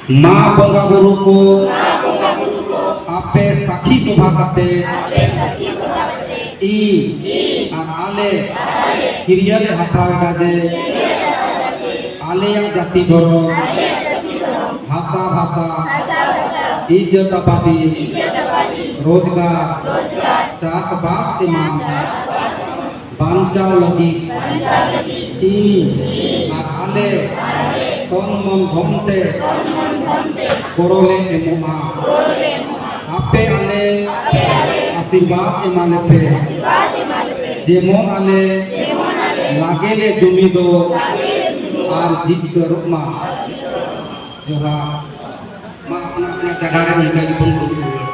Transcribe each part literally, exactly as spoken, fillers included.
ᱢᱟ ᱵᱚᱸᱜᱟ ᱵᱩᱨᱩ ᱠᱚ, ᱟᱯᱮ ᱥᱟᱹᱠᱷᱤ ᱥᱚᱵᱷᱟ ᱠᱟᱛᱮ, ᱤᱧ ᱟᱨ ᱟᱞᱮ ᱠᱤᱨᱭᱟᱹ ᱞᱮ ᱦᱟᱛᱟᱣ ᱮᱫᱟ ᱡᱮ ᱟᱞᱮᱭᱟᱜ ᱡᱟᱹᱛᱤ ᱫᱷᱚᱨᱚᱢ, ᱵᱷᱟᱥᱟ ᱵᱷᱟᱥᱟ, ᱤᱡᱽᱡᱚᱛ ᱟᱵᱟᱫᱤ, ᱨᱳᱡᱽᱜᱟᱨ, ᱪᱟᱥᱵᱟᱥ ᱮᱢᱟᱱ ᱵᱟᱧᱪᱟᱣ ᱞᱟᱹᱜᱤᱫ ᱤᱧ ᱟᱨ ᱟᱞᱮ ᱛᱚᱱ ᱢᱚᱱ ᱫᱷᱚᱱ ᱛᱮ ᱜᱚᱲᱚ ᱞᱮ ᱮᱢᱚᱜᱼᱟ᱾ ᱟᱯᱮ ᱟᱞᱮ ᱟᱥᱤᱨᱵᱟᱫᱽ ᱮᱢᱟ ᱞᱮᱯᱮ, ᱡᱮᱢᱚᱱ ᱟᱞᱮ ᱞᱟᱜᱮ ᱞᱮ ᱡᱩᱢᱤᱫᱚᱜ ᱟᱨ ᱡᱤᱛᱠᱟᱹᱨᱚᱜ ᱢᱟ᱾ ᱡᱚᱦᱟᱨ᱾ ᱢᱟ ᱟᱯᱱᱟ ᱟᱯᱱᱟ ᱡᱟᱭᱜᱟ ᱨᱮ ᱚᱱᱠᱟ ᱜᱮᱵᱚᱱ ᱫᱩᱲᱩᱵ ᱨᱩᱣᱟᱹᱲ᱾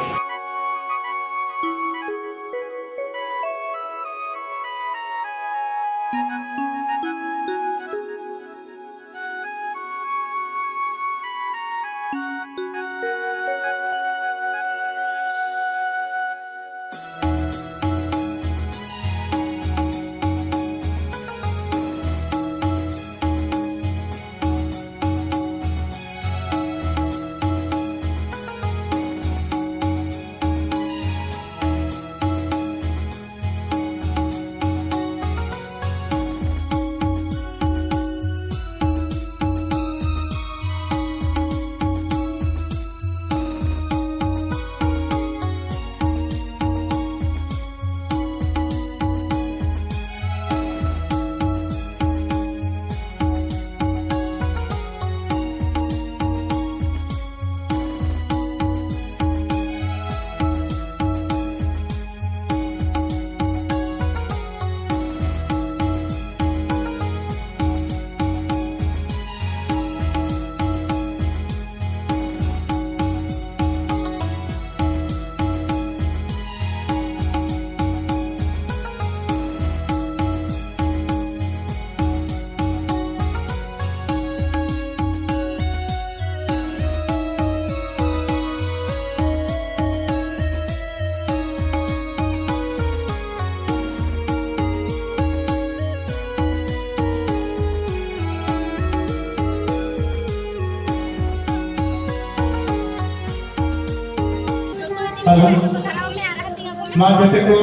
ᱢᱟ ᱡᱚᱛᱚ ᱠᱚ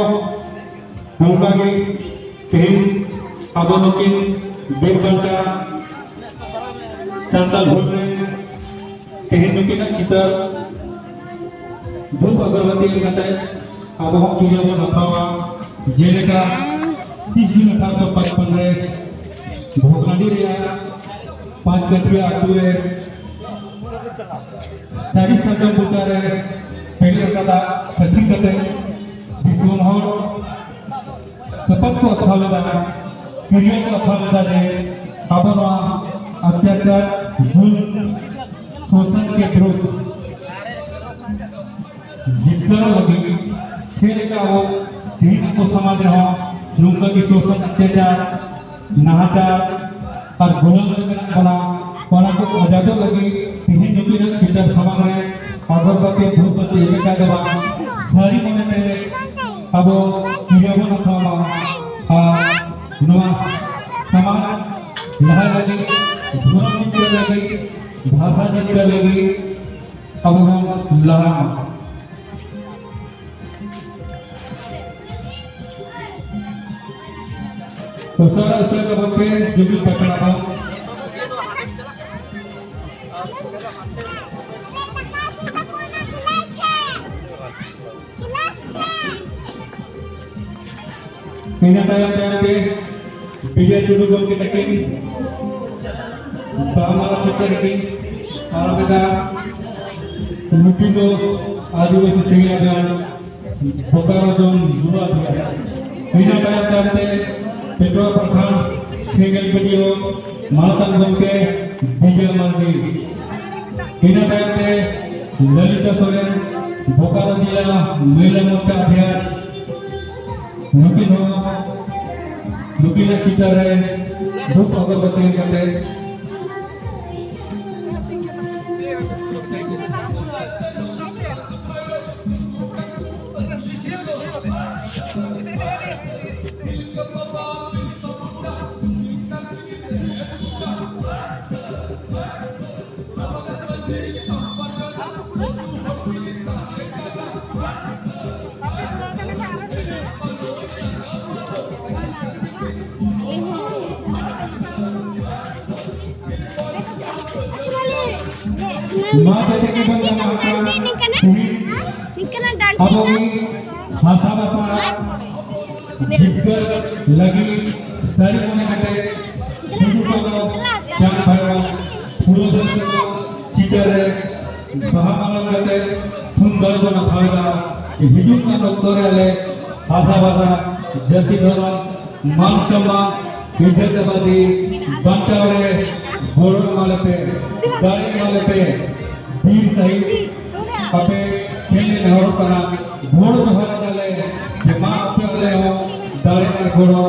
ᱱᱚᱝᱠᱟ ᱜᱮ ᱛᱮᱦᱮᱧ ᱟᱵᱚ ᱱᱩᱠᱤᱱ ᱵᱤᱨ ᱵᱟᱱᱴᱟ ᱥᱟᱱᱛᱟᱲ ᱦᱩᱞ ᱨᱮ ᱛᱮᱦᱮᱧ ᱱᱩᱠᱤᱱᱟᱜ ᱪᱤᱛᱟᱹᱨ ᱫᱷᱩᱯ ᱟᱜᱚᱨᱵᱟᱹᱛᱤ ᱮᱢ ᱠᱟᱛᱮ ᱟᱵᱚ ᱦᱚᱸ ᱯᱩᱡᱟᱹ ᱵᱚᱱ ᱦᱟᱛᱟᱣᱟ᱾ ᱡᱮᱞᱮᱠᱟ ᱛᱤᱥ ᱡᱩᱱ ᱟᱴᱷᱟᱨᱚᱥᱚ ᱯᱟᱸᱪᱯᱟᱱᱱᱚ ᱨᱮ ᱵᱷᱚᱜᱽᱱᱟᱰᱤ ᱨᱮᱭᱟᱜ ᱯᱟᱸᱪ ᱠᱟᱹᱴᱷᱤᱭᱟᱹ ᱟᱹᱛᱩ ᱨᱮ ᱥᱟᱹᱨᱤ ᱥᱟᱨᱡᱚᱢ ᱵᱩᱴᱟᱹ ᱨᱮ ᱯᱮᱜᱮᱞ ᱠᱟᱫᱟ ᱥᱟᱹᱠᱷᱤ ᱠᱟᱛᱮ ᱫᱤᱥᱚᱢ ᱦᱚᱲ ᱥᱟᱯᱟᱵ ᱠᱚ ᱟᱛᱷᱟᱣ ᱞᱮᱫᱟ, ᱛᱤᱨᱭᱳ ᱠᱚ ᱟᱛᱷᱟᱣ ᱞᱮᱫᱟ ᱡᱮ ᱟᱵᱚ ᱱᱚᱣᱟ ᱚᱛᱛᱟᱪᱟᱨ, ᱡᱩᱞᱩᱢ, ᱥᱳᱥᱚᱱ ᱠᱮ ᱵᱤᱨᱩᱫᱷ ᱡᱤᱛᱠᱟᱹᱨᱚᱜ ᱞᱟᱹᱜᱤᱫ᱾ ᱥᱮ ᱞᱮᱠᱟ ᱟᱵᱚ ᱛᱮᱦᱮᱧ ᱟᱵᱚ ᱥᱚᱢᱟᱡᱽ ᱨᱮᱦᱚᱸ ᱱᱚᱝᱠᱟ ᱜᱮ ᱥᱳᱥᱚᱱ, ᱚᱛᱛᱟᱪᱟᱨ, ᱱᱟᱦᱟᱪᱟᱨ ᱟᱨ ᱜᱩᱞᱟᱹᱢ ᱨᱮ ᱢᱮᱱᱟᱜ ᱵᱚᱱᱟ, ᱚᱱᱟ ᱠᱚ ᱟᱡᱟᱫᱚᱜ ᱞᱟᱹᱜᱤᱫ ᱛᱮᱦᱮᱧ ᱱᱩᱠᱤᱱᱟᱜ ᱪᱤᱛᱟᱹᱨ ᱥᱟᱢᱟᱝ ᱨᱮ ᱟᱜᱚᱨᱵᱟᱹᱛᱤ ᱫᱷᱩᱯᱵᱟᱹᱛᱤ ᱮᱢ ᱮᱠᱟᱭ ᱫᱚ ᱵᱟᱝ, ᱥᱟᱹᱨᱤ ᱢᱚᱱᱮᱛᱮ ᱟᱵᱚ ᱛᱤᱨᱭᱳ ᱵᱚᱱ ᱦᱟᱛᱟᱣ ᱢᱟ ᱟᱨ ᱱᱚᱣᱟ ᱥᱚᱢᱟᱡᱽ ᱞᱟᱦᱟ ᱞᱟᱹᱜᱤᱫ, ᱫᱷᱚᱨᱚᱢ ᱡᱤᱛᱠᱟᱹᱨ ᱞᱟᱹᱜᱤᱫ, ᱵᱷᱟᱥᱟ ᱡᱤᱛᱠᱟᱹᱨ ᱞᱟᱹᱜᱤᱫ ᱟᱵᱚ ᱵᱚᱱ ᱞᱟᱦᱟᱜ ᱢᱟ᱾ ᱩᱥᱟᱹᱨᱟ ᱩᱥᱟᱹᱨᱟ ᱜᱚᱢᱠᱮ ᱡᱩᱢᱤᱫ ᱯᱟᱥᱱᱟᱣ ᱫᱚ᱾ ᱤᱱᱟᱹ ᱛᱟᱭᱚᱢ ᱛᱟᱭᱚᱢ ᱛᱮ ᱵᱤᱡᱚᱭ ᱴᱩᱰᱩ ᱜᱚᱢᱠᱮ ᱛᱟᱹᱠᱤᱱ ᱵᱟᱦᱟ ᱢᱟᱞᱟ ᱪᱤᱛᱟᱹᱨ ᱠᱤᱱ ᱟᱨᱟᱢ ᱮᱫᱟ᱾ ᱱᱩᱠᱤᱱ ᱫᱚ ᱟᱹᱫᱤᱵᱟᱹᱥᱤ ᱥᱮᱸᱜᱮᱞ ᱟᱵᱷᱤᱭᱟᱱ ᱵᱳᱠᱟᱨᱳ ᱡᱳᱱ ᱡᱩᱵᱟ ᱟᱵᱷᱤᱭᱟᱱ᱾ ᱤᱱᱟᱹ ᱛᱟᱭᱚᱢ ᱛᱟᱭᱚᱢ ᱛᱮ ᱯᱮᱴᱣᱟ ᱯᱨᱚᱠᱷᱚᱸᱰ ᱥᱮᱸᱜᱮᱞ ᱵᱤᱰᱤᱳ ᱢᱟᱱᱚᱛᱟᱱ ᱜᱚᱢᱠᱮ ᱵᱤᱡᱚᱭ ᱢᱟᱨᱰᱤ᱾ ᱤᱱᱟᱹ ᱛᱟᱭᱚᱢ ᱛᱮ ᱞᱚᱞᱤᱛᱟ ᱥᱚᱨᱮᱱ, ᱵᱳᱠᱟᱨᱳ ᱡᱮᱞᱟ ᱢᱚᱦᱤᱞᱟ ᱢᱳᱨᱪᱟ ᱚᱫᱷᱭᱚᱠᱥ, ᱱᱩᱠᱤᱱ ᱦᱚᱸ ᱱᱩᱠᱤᱱᱟᱜ ᱪᱤᱛᱟᱹᱨ ᱨᱮ ᱫᱷᱩᱯ ᱟᱜᱚᱨᱵᱟᱹᱛᱤ ᱮᱢ ᱠᱟᱛᱮ ᱱᱚᱣᱟ ᱛᱮ ᱪᱮᱫ ᱠᱚᱵᱚᱱ ᱧᱟᱢᱟ ᱟᱠᱟᱫ? ᱛᱮᱦᱮᱧ ᱟᱵᱚ ᱢᱤᱫ ᱦᱟᱥᱟ ᱵᱷᱟᱥᱟ ᱡᱤᱛᱠᱟᱹᱨ ᱞᱟᱹᱜᱤᱫ ᱥᱟᱹᱨᱤ ᱢᱚᱱᱮ ᱠᱟᱛᱮ ᱥᱤᱫᱩ ᱠᱟᱹᱱᱦᱩ ᱪᱟᱸᱫ ᱵᱷᱟᱭᱨᱚ ᱯᱷᱩᱞᱳ ᱡᱷᱟᱱᱳ ᱪᱤᱛᱟᱹᱨ ᱨᱮ ᱵᱟᱦᱟ ᱢᱟᱞᱟ ᱠᱟᱛᱮ ᱛᱷᱩᱢ ᱫᱟᱲᱮ ᱵᱚᱱ ᱦᱟᱛᱟᱣ ᱮᱫᱟ᱾ ᱡᱮ ᱦᱤᱡᱩᱜ ᱠᱟᱱ ᱚᱠᱛᱚ ᱨᱮ ᱟᱞᱮ ᱦᱟᱥᱟ ᱵᱷᱟᱥᱟ, ᱡᱟᱹᱛᱤ ᱫᱷᱚᱨᱚᱢ, ᱢᱟᱱ ᱥᱚᱢᱢᱟᱱ, ᱤᱡᱽᱡᱚᱛ ᱟᱵᱟᱫᱤ ᱵᱟᱧᱪᱟᱣ ᱨᱮ ᱜᱚᱲᱚ ᱮᱢᱟ ᱞᱮᱯᱮ, ᱫᱟᱲᱮ ᱮᱢᱟ ᱞᱮᱯᱮ᱾ ᱵᱤᱨ ᱥᱟᱹᱦᱤᱫ ᱟᱯᱮ ᱴᱷᱮᱱ ᱞᱮ ᱱᱮᱦᱚᱨᱚᱜ ᱠᱟᱱᱟ, ᱜᱚᱲ ᱡᱚᱦᱟᱨ ᱮᱫᱟᱞᱮ ᱡᱮ ᱢᱟ ᱟᱯᱮ ᱟᱞᱮ ᱦᱚᱸ ᱫᱟᱲᱮ ᱟᱨ ᱜᱚᱲᱚ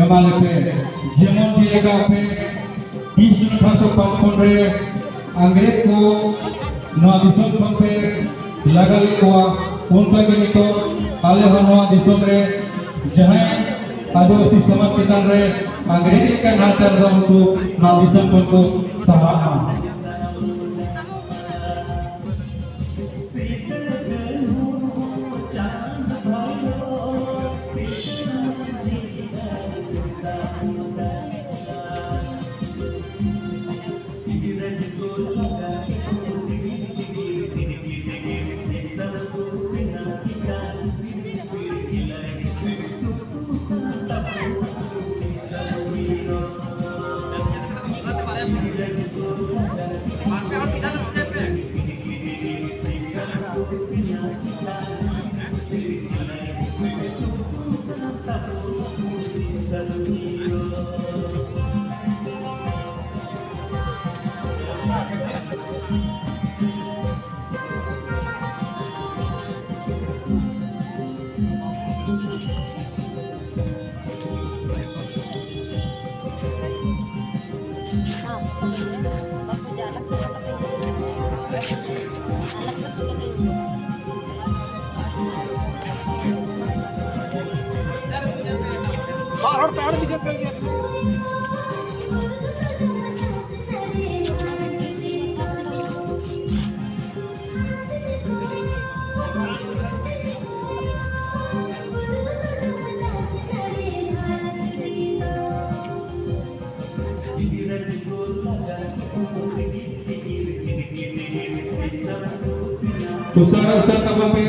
ᱮᱢᱟ ᱞᱮᱯᱮ᱾ ᱡᱮᱢᱚᱱ ᱡᱮᱞᱮᱠᱟ ᱟᱯᱮ ᱛᱤᱥ ᱡᱩᱱ ᱟᱴᱷᱟᱨᱚᱥᱚ ᱯᱟᱸᱪᱯᱚᱱ ᱨᱮ ᱤᱝᱨᱮᱡᱽ ᱠᱚ ᱱᱚᱣᱟ ᱫᱤᱥᱚᱢ ᱠᱷᱚᱱ ᱯᱮ ᱞᱟᱜᱟ ᱞᱮᱫ ᱠᱚᱣᱟ, ᱚᱱᱠᱟ ᱜᱮ ᱱᱤᱛᱚᱜ ᱟᱞᱮ ᱦᱚᱸ ᱱᱚᱣᱟ ᱫᱤᱥᱚᱢ ᱨᱮ ᱡᱟᱦᱟᱸᱭ ᱟᱹᱫᱤᱵᱟᱹᱥᱤ ᱥᱚᱢᱟᱡᱽ ᱪᱮᱛᱟᱱ ᱨᱮ ᱤᱝᱨᱮᱡᱽ ᱞᱮᱠᱟ ᱱᱟᱦᱟᱪᱟᱨ ᱫᱚ ᱩᱱᱠᱩ ᱱᱚᱣᱟ ᱫᱤᱥᱚᱢ ᱠᱷᱚᱱ ᱠᱚ ᱥᱟᱦᱟᱜ ᱢᱟ᱾ ᱵᱟᱨ ᱦᱚᱲ ᱯᱮ ᱦᱚᱲ ᱵᱤᱡᱮᱯᱤ ᱜᱮ᱾ ᱩᱥᱟᱹᱨᱟ ᱩᱛᱟᱹᱨ ᱛᱟᱵᱚᱱ ᱯᱮ᱾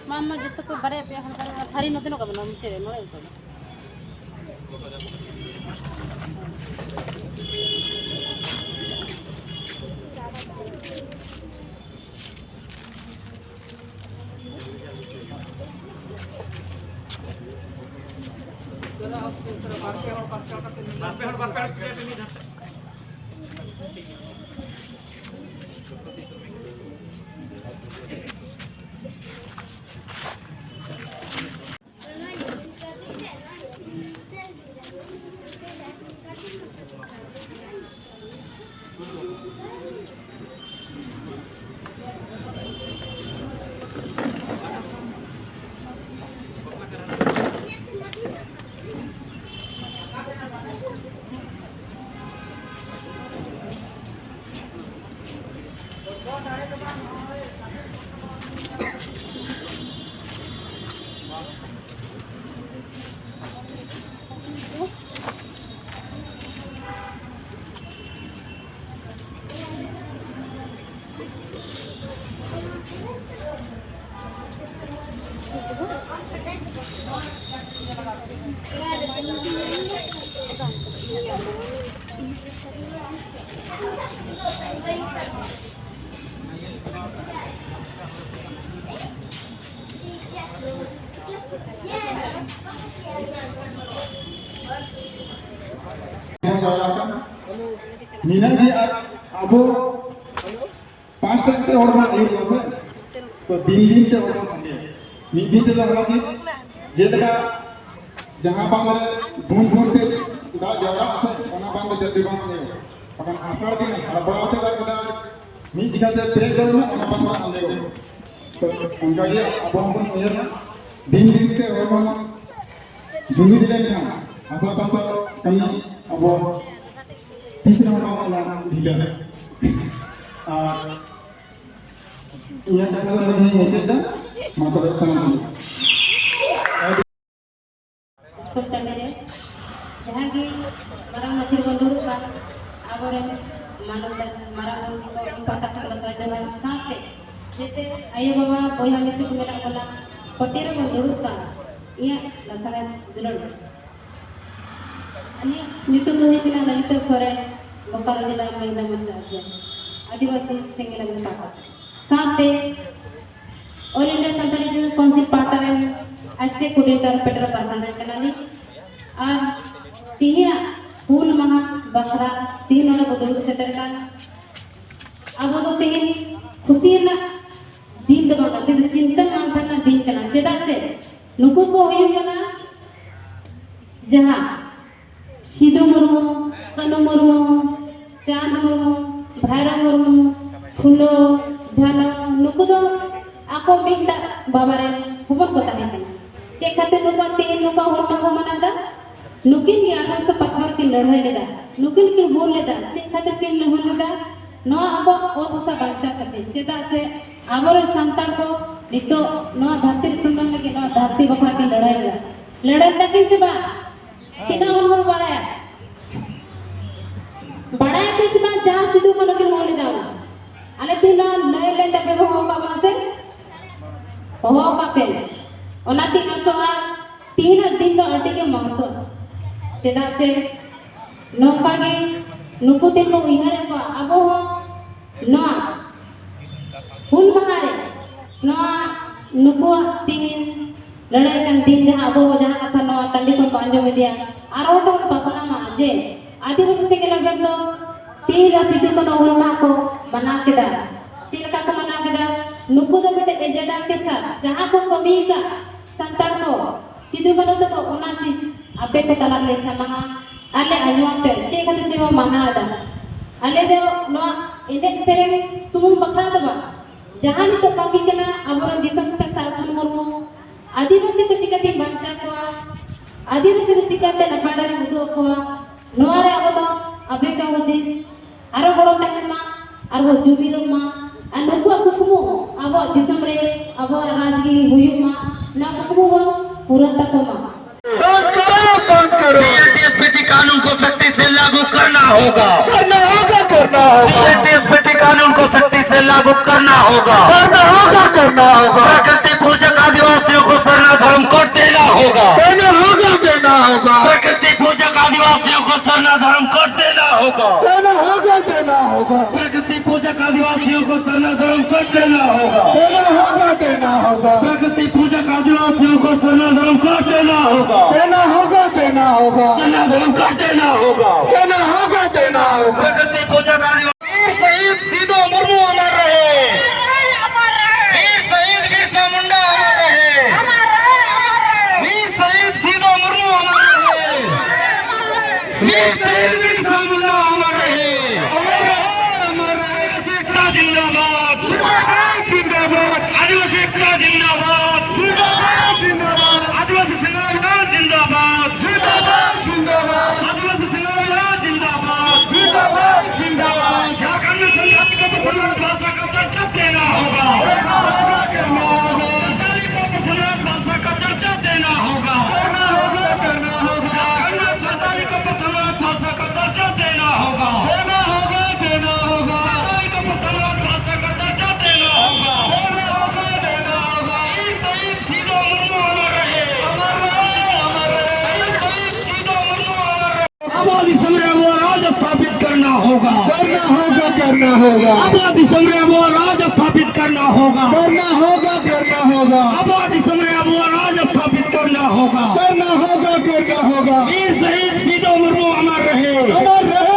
ᱢᱟ, ᱢᱟ, ᱡᱚᱛᱚ ᱠᱚ ᱵᱟᱨᱭᱟ ᱯᱮᱭᱟ ᱦᱚᱲ ᱵᱟᱨᱭᱟ ᱛᱷᱟᱹᱨᱤ ᱱᱚᱛᱮ ᱱᱚᱝᱠᱟ ᱢᱮᱱᱟᱜᱼᱟ, ᱢᱩᱪᱟᱹᱫ ᱨᱮ ᱱᱚᱰᱮ ᱜᱮ᱾ ᱵᱟᱨ ᱯᱮ ᱦᱚᱲ, ᱵᱟᱨ ᱯᱮ ᱦᱚᱲ ᱠᱟᱛᱮ ᱢᱤᱫ ᱫᱷᱟᱣ᱾ ᱱᱤᱱᱟᱹᱜ ᱜᱮ ᱟᱨ ᱟᱵᱚ ᱯᱟᱸᱪᱴᱟ ᱠᱟᱛᱮ ᱦᱚᱲ ᱵᱚᱱ ᱟᱹᱭᱩᱨ ᱠᱚᱣᱟ ᱥᱮ, ᱛᱚ ᱫᱤᱱ ᱫᱤᱱ ᱛᱮ ᱦᱚᱲ ᱵᱚᱱ ᱥᱟᱸᱜᱮᱭᱟ᱾ ᱢᱤᱫ ᱫᱤᱱ ᱛᱮᱫᱚ ᱦᱟᱸᱜ ᱡᱮᱞᱮᱠᱟ ᱡᱟᱦᱟᱸ ᱵᱟᱸᱫᱷ ᱨᱮ ᱵᱩᱱ ᱵᱩᱱ ᱛᱮ ᱫᱟᱜ ᱡᱟᱣᱨᱟᱜ ᱥᱮ, ᱚᱱᱟ ᱵᱟᱸᱫᱷ ᱫᱚ ᱡᱟᱹᱥᱛᱤ ᱵᱟᱝ ᱦᱩᱭᱩᱜᱼᱟ᱾ ᱵᱟᱠᱷᱟᱱ ᱟᱥᱟᱲ ᱫᱤᱱ ᱦᱟᱲᱵᱲᱟᱣ ᱛᱮ ᱫᱟᱜ ᱠᱮᱫᱟ, ᱢᱤᱫ ᱡᱟᱭᱜᱟ ᱛᱮ ᱯᱮᱨᱮᱡ ᱜᱚᱫ ᱮᱱᱟ, ᱚᱱᱟ ᱵᱟᱸᱫᱷ ᱟᱸᱡᱮᱫᱚᱜᱼᱟ᱾ ᱛᱚ ᱚᱱᱠᱟ ᱜᱮ ᱟᱵᱚ ᱦᱚᱸᱵᱚᱱ ᱩᱭᱦᱟᱹᱨ ᱢᱟ, ᱫᱤᱱ ᱫᱤᱱ ᱛᱮ ᱦᱚᱲ ᱵᱚᱱ ᱡᱩᱢᱤᱫ ᱞᱮᱱᱠᱷᱟᱱ ᱦᱟᱥᱟ ᱯᱟᱥᱟ ᱠᱟᱹᱢᱤ ᱟᱵᱚ ᱛᱤᱥ ᱨᱮᱦᱚᱸ ᱵᱟᱝ ᱚᱱᱟ ᱰᱷᱤᱞᱟᱹ᱾ ᱟᱨ ᱤᱧᱟᱹᱜ ᱠᱟᱛᱷᱟ ᱫᱚ ᱱᱚᱰᱮ ᱜᱤᱧ ᱢᱩᱪᱟᱹᱫ ᱮᱫᱟ᱾ ᱢᱟ ᱛᱚᱵᱮ ᱥᱟᱱᱟᱢ ᱠᱚ᱾ ᱥᱠᱩᱞ ᱴᱟᱺᱰᱤ ᱨᱮ ᱡᱟᱦᱟᱸ ᱜᱮ ᱢᱟᱨᱟᱝ ᱢᱟᱹᱡᱷᱤ ᱨᱮᱵᱚᱱ ᱫᱩᱲᱩᱵ ᱠᱟᱱ, ᱟᱵᱚᱨᱮᱱ ᱢᱟᱱᱚᱛ ᱢᱟᱨᱟᱝ ᱢᱚᱱᱛᱨᱤ ᱠᱚ ᱤᱧ ᱯᱟᱦᱴᱟ ᱥᱮᱫ ᱠᱷᱚᱱ ᱥᱟᱨᱡᱚᱢ ᱥᱟᱶᱛᱮ ᱡᱮᱛᱮ ᱟᱭᱳ ᱵᱟᱵᱟ ᱵᱚᱭᱦᱟ ᱢᱤᱥᱤ ᱠᱚ ᱢᱮᱱᱟᱜ ᱵᱚᱱᱟ, ᱯᱟᱹᱴᱤ ᱨᱮᱵᱚᱱ ᱫᱩᱲᱩᱵ ᱠᱟᱱ, ᱤᱧᱟᱹᱜ ᱞᱟᱥᱟᱲᱦᱮᱫ ᱫᱩᱞᱟᱹᱲ᱾ ᱟᱹᱞᱤᱧᱟᱜ ᱧᱩᱛᱩᱢ ᱫᱚ ᱦᱩᱭᱩᱜ ᱠᱟᱱᱟ ᱞᱚᱞᱤᱛᱟ ᱥᱚᱨᱮᱱ, ᱵᱳᱠᱟᱨᱳ ᱡᱮᱞᱟ ᱢᱟᱹᱭᱱᱟᱹ ᱢᱟᱨᱥᱟᱞ ᱟᱹᱛᱩ, ᱟᱹᱫᱤᱵᱟᱹᱥᱤ ᱥᱮᱸᱜᱮᱞ ᱟᱹᱜᱩ ᱯᱟᱦᱴᱟ᱾ ᱥᱟᱶᱛᱮ All India Santali Youth Council ᱯᱟᱦᱴᱟ ᱨᱮᱱ ᱟᱭᱥᱤ ᱠᱳᱰᱤᱱᱮᱴᱚᱨ ᱯᱮᱰᱨᱳ ᱯᱟᱨᱜᱟᱱᱟ ᱨᱮᱱ ᱠᱟᱱᱟᱞᱤᱧ᱾ ᱟᱨ ᱛᱤᱦᱤᱧᱟᱜ ᱦᱩᱞ ᱢᱟᱦᱟ ᱵᱟᱠᱷᱨᱟ ᱛᱤᱦᱤᱧ ᱱᱚᱰᱮ ᱵᱚ ᱫᱩᱲᱩᱵ ᱥᱮᱴᱮᱨ ᱠᱟᱱ, ᱟᱵᱚ ᱫᱚ ᱛᱤᱦᱤᱧ ᱠᱷᱩᱥᱤ ᱨᱮᱱᱟᱜ ᱫᱤᱱ ᱫᱚ ᱵᱟᱝ ᱠᱟᱱᱟ, ᱛᱤᱦᱤᱧ ᱫᱚ ᱪᱤᱱᱛᱟᱹ ᱢᱟᱱᱛᱷᱟᱱ ᱨᱮᱱᱟᱜ ᱫᱤᱱ ᱠᱟᱱᱟ᱾ ᱪᱮᱫᱟᱜ ᱥᱮ ᱱᱩᱠᱩ ᱠᱚ ᱦᱩᱭᱩᱜ ᱠᱟᱱᱟ ᱡᱟᱦᱟᱸ ᱥᱤᱫᱩ ᱢᱩᱨᱢᱩ, ᱠᱟᱹᱱᱩ ᱢᱩᱨᱢᱩ, ᱪᱟᱸᱫᱽ ᱢᱩᱨᱢᱩ, ᱵᱷᱟᱭᱨᱟ ᱢᱩᱨᱢᱩ, ᱯᱷᱩᱞᱳ, ᱡᱷᱟᱱᱚ, ᱱᱩᱠᱩ ᱫᱚ ᱟᱠᱚ ᱢᱤᱫᱴᱟᱝ ᱵᱟᱵᱟ ᱨᱮᱱ ᱦᱚᱯᱚᱱ ᱠᱚ ᱛᱟᱦᱮᱸ ᱠᱟᱱᱟ᱾ ᱪᱮᱫ ᱠᱷᱟᱹᱛᱤᱨ ᱱᱩᱠᱩᱣᱟᱜ ᱛᱮᱦᱮᱧ ᱱᱩᱠᱩᱣᱟᱜ ᱦᱩᱞ ᱢᱟᱦᱟ ᱵᱚ ᱢᱟᱱᱟᱣ ᱮᱫᱟ? ᱱᱩᱠᱤᱱ ᱜᱮ ᱟᱴᱷᱟᱨᱚᱥᱚ ᱯᱟᱸᱪᱯᱟᱱᱱᱚ ᱨᱮᱠᱤᱱ ᱞᱟᱹᱲᱦᱟᱹᱭ ᱞᱮᱫᱟ, ᱱᱩᱠᱤᱱ ᱠᱤᱱ ᱦᱩᱞ ᱞᱮᱫᱟ᱾ ᱪᱮᱫ ᱠᱷᱟᱹᱛᱤᱨ ᱠᱤᱱ ᱦᱩᱞ ᱞᱮᱫᱟ? ᱱᱚᱣᱟ ᱟᱵᱚᱣᱟᱜ ᱚᱛ ᱦᱟᱥᱟ ᱵᱟᱧᱪᱟᱣ ᱠᱷᱟᱹᱛᱤᱨ᱾ ᱪᱮᱫᱟᱜ ᱥᱮ ᱟᱵᱚᱨᱮᱱ ᱥᱟᱱᱛᱟᱲ ᱠᱚ ᱱᱤᱛᱚᱜ ᱱᱚᱣᱟ ᱫᱷᱟᱹᱨᱛᱤ ᱨᱮ ᱴᱩᱰᱟᱹᱝ ᱞᱟᱹᱜᱤᱫ ᱱᱚᱣᱟ ᱫᱷᱟᱹᱨᱛᱤ ᱵᱟᱠᱷᱨᱟ ᱠᱤᱱ ᱞᱟᱹᱲᱦᱟᱹᱭ ᱞᱮᱫᱟ᱾ ᱞᱟᱹᱲᱦᱟᱹᱭ ᱞᱮᱫᱟ ᱠᱤᱱ ᱥᱮ ᱵᱟᱝ? ᱛᱤᱱᱟᱹᱜ ᱦᱚᱲ ᱵᱚᱱ ᱵᱟᱲᱟᱭᱟ? ᱵᱟᱲᱟᱭᱟ ᱯᱮ ᱥᱮ ᱵᱟᱝ, ᱡᱟᱦᱟᱸ ᱥᱤᱫᱩ ᱠᱟᱹᱱᱦᱩ ᱠᱤᱱ ᱦᱚᱦᱚ ᱞᱮᱫᱟ ᱚᱱᱟ? ᱟᱞᱮ ᱛᱮᱦᱮᱧ ᱱᱚᱣᱟ ᱞᱟᱹᱭ ᱞᱟᱹᱭ ᱛᱮ ᱟᱯᱮ ᱯᱮ ᱦᱚᱦᱚ ᱟᱠᱟᱫ ᱵᱚᱱᱟ ᱥᱮ? ᱦᱚᱦᱚ ᱟᱠᱟᱫ ᱯᱮ᱾ ᱚᱱᱟᱛᱮᱧ ᱟᱥᱚᱜᱼᱟ, ᱛᱮᱦᱮᱧᱟᱜ ᱫᱤᱱ ᱫᱚ ᱟᱹᱰᱤ ᱜᱮ ᱢᱚᱦᱚᱛᱚ᱾ ᱪᱮᱫᱟᱜ ᱥᱮ ᱱᱚᱝᱠᱟ ᱜᱮ ᱱᱩᱠᱩ ᱴᱷᱮᱱ ᱵᱚᱱ ᱩᱭᱦᱟᱹᱨᱮᱫ ᱠᱚᱣᱟ, ᱟᱵᱚ ᱦᱚᱸ ᱱᱚᱣᱟ ᱦᱩᱞ ᱢᱟᱦᱟ ᱨᱮ ᱱᱚᱣᱟ ᱱᱩᱠᱩᱣᱟᱜ ᱛᱮᱦᱮᱧ ᱞᱟᱹᱲᱦᱟᱹᱭ ᱠᱟᱱ ᱫᱤᱱ ᱨᱮ ᱟᱵᱚ ᱡᱟᱦᱟᱸ ᱠᱟᱛᱷᱟ ᱱᱚᱣᱟ ᱴᱟᱺᱰᱤ ᱠᱷᱚᱱ ᱵᱚᱱ ᱟᱸᱡᱚᱢ ᱤᱫᱤᱭᱟ, ᱟᱨᱦᱚᱸ ᱵᱚᱱ ᱯᱟᱥᱱᱟᱣ ᱢᱟ ᱡᱮ ᱟᱹᱫᱤᱵᱟᱹᱥᱤ ᱥᱮᱸᱜᱮᱞ ᱚᱵᱷᱤᱭᱟᱱ ᱫᱚ ᱛᱮᱦᱮᱧ ᱫᱚ ᱥᱤᱫᱩ ᱠᱟᱹᱱᱦᱩ ᱦᱩᱞ ᱢᱟᱦᱟ ᱠᱚ ᱢᱟᱱᱟᱣ ᱠᱮᱫᱟ᱾ ᱪᱮᱫ ᱞᱮᱠᱟ ᱠᱚ ᱢᱟᱱᱟᱣ ᱠᱮᱫᱟ? ᱱᱩᱠᱩ ᱫᱚ ᱢᱤᱫᱴᱮᱡ ᱮᱡᱮᱱᱰᱟ ᱠᱮ ᱥᱟᱛᱷ ᱡᱟᱦᱟᱸ ᱠᱚ ᱠᱟᱹᱢᱤ ᱠᱟᱜ ᱥᱟᱱᱛᱟᱲ ᱠᱚ, ᱥᱤᱫᱩ ᱠᱟᱹᱱᱦᱩ ᱛᱟᱠᱚ, ᱚᱱᱟ ᱪᱤᱡ ᱟᱯᱮ ᱠᱚ ᱛᱟᱞᱟ ᱨᱮᱞᱮ ᱥᱟᱢᱟᱝᱟ᱾ ᱟᱨ ᱞᱮ ᱟᱸᱡᱚᱢ ᱟᱯᱮ ᱪᱮᱫ ᱠᱷᱟᱹᱛᱤᱨ ᱛᱮ ᱵᱚ ᱢᱟᱱᱟᱣ ᱮᱫᱟ᱾ ᱟᱞᱮ ᱫᱚ ᱱᱚᱣᱟ ᱮᱱᱮᱡ ᱥᱮᱨᱮᱧ ᱥᱩᱢᱩᱝ ᱵᱟᱠᱷᱨᱟ ᱫᱚ ᱵᱟᱝ, ᱡᱟᱦᱟᱸ ᱱᱤᱛᱚᱜ ᱠᱟᱹᱢᱤ ᱠᱟᱱᱟ ᱟᱵᱚᱨᱮᱱ ᱫᱤᱥᱚᱢ ᱯᱮ ᱥᱟᱨᱡᱚᱢ ᱢᱩᱨᱢᱩ, ᱟᱹᱫᱤᱵᱟᱹᱥᱤ ᱠᱚ ᱪᱤᱠᱟᱹᱛᱮ ᱵᱟᱧᱪᱟᱣ ᱠᱚᱣᱟ, ᱟᱹᱫᱤᱵᱟᱹᱥᱤ ᱠᱚ ᱪᱤᱠᱟᱹᱛᱮ ᱱᱟᱯᱟᱭ ᱰᱟᱦᱟᱨ ᱩᱫᱩᱜ ᱟᱠᱚᱣᱟ, ᱱᱚᱣᱟ ᱨᱮ ᱟᱵᱚ ᱫᱚ ᱟᱵᱮᱱ ᱠᱚ ᱦᱩᱫᱤᱥ ᱟᱨᱚ ᱜᱚᱲᱚ ᱛᱟᱦᱮᱱ ᱢᱟ, ᱟᱨᱵᱚ ᱡᱩᱢᱤᱫᱚᱜ ᱢᱟ, ᱟᱨ ᱱᱩᱠᱩᱣᱟᱜ ᱠᱩᱠᱢᱩ ᱟᱵᱚᱣᱟᱜ ᱫᱤᱥᱚᱢ ᱨᱮ ᱟᱵᱚᱣᱟᱜ ᱨᱟᱡᱽ ᱜᱮ ᱦᱩᱭᱩᱜ ᱢᱟ, ᱱᱚᱣᱟ ᱠᱩᱠᱢᱩ ᱵᱚᱱ ᱯᱩᱨᱟᱹᱱ ᱛᱟᱠᱚ ᱢᱟ᱾ बंद करो, बंद करो। सीएए टीएसपीटी कानून को सख्ती से लागू करना होगा। करना होगा, करना होगा। सीएए टीएसपीटी कानून को सख्ती से लागू करना होगा। करना होगा, करना होगा। प्रकृति पूजक आदिवासियों को सरना धर्म कोड देना होगा। देना होगा, देना होगा। प्रकृति पूजक आदिवासियों को सरना धर्म कोड देना होगा। देना होगा, देना होगा। प्रकृति पूजक आदिवासियों को सरना धर्म कोड देना होगा। देना होगा, देना होगा। प्रकृति पूजक आदिवासियों को सरना धर्म कोड देना होगा। देना होगा, देना होगा। सरना धर्म कोड देना होगा। देना होगा, देना होगा। प्रकृति पूजक आदिवासी वीर शहीद सीदो मुर्मू अमर रहे। वीर शहीद बिरसा मुंडा अमर रहे। वीर शहीद सीदो मुर्मू अमर रहे। वीर शहीद बिरसा मुंडा अमर रहे। अमर रहे, अमर रहे। आदिवासी एकता जिंदाबाद। जिंदाबाद, जिंदाबाद। आदिवासी एकता जिंदाबाद। जिंदाबाद, जिंदाबाद। आदिवासी संग्राम जिंदाबाद। जिंदाबाद, जिंदाबाद। आदिवासी संग्राम जिंदाबाद। जिंदाबाद, जिंदाबाद। झारखंड में संथाली को प्रथम भाषा का दर्जा देना होगा। देना होगा, देना होगा। संथाली को प्रथम भाषा का दर्जा देना होगा। देना होगा, देना होगा। झारखंड में संथाली को प्रथम भाषा का दर्जा देना होगा। देना होगा, देना होगा। संथाली को प्रथम भाषा का दर्जा देना होगा। देना होगा, देना होगा। वीर शहीद सीदो मुर्मू अमर रहे। अमर रहे, अमर रहे। वीर शहीद सीदो मुर्मू अमर रहे। ᱟᱵᱚᱣᱟᱜ ᱫᱤᱥᱚᱢ ᱨᱮ ᱟᱵᱚᱣᱟᱜ ᱨᱟᱡᱽ ᱥᱛᱷᱟᱯᱤᱛ ᱠᱟᱨᱱᱟ ᱦᱳᱜᱟ᱾ ᱠᱟᱨᱱᱟ ᱦᱳᱜᱟ, ᱠᱟᱨᱱᱟ ᱦᱳᱜᱟ᱾ ᱟᱵᱚᱣᱟᱜ ᱫᱤᱥᱚᱢ ᱨᱮ ᱟᱵᱚᱣᱟᱜ ᱨᱟᱡᱽ ᱥᱛᱷᱟᱯᱤᱛ ᱠᱟᱨᱱᱟ ᱦᱳᱜᱟ᱾ ᱠᱟᱨᱱᱟ ᱦᱳᱜᱟ, ᱠᱟᱨᱱᱟ ᱦᱳᱜᱟ᱾ ᱟᱵᱚᱣᱟᱜ ᱫᱤᱥᱚᱢ ᱨᱮ ᱟᱵᱚᱣᱟᱜ ᱨᱟᱡᱽ ᱥᱛᱷᱟᱯᱤᱛ ᱠᱟᱨᱱᱟ ᱦᱳᱜᱟ᱾ ᱠᱟᱨᱱᱟ ᱦᱳᱜᱟ, ᱠᱟᱨᱱᱟ ᱦᱳᱜᱟ᱾ ᱵᱤᱨ ᱥᱟᱦᱤᱫ ᱥᱤᱫᱚ ᱢᱩᱨᱢᱩ ᱚᱢᱚᱨ ᱨᱚᱦᱮ᱾ ᱚᱢᱚᱨ ᱨᱚᱦᱮ᱾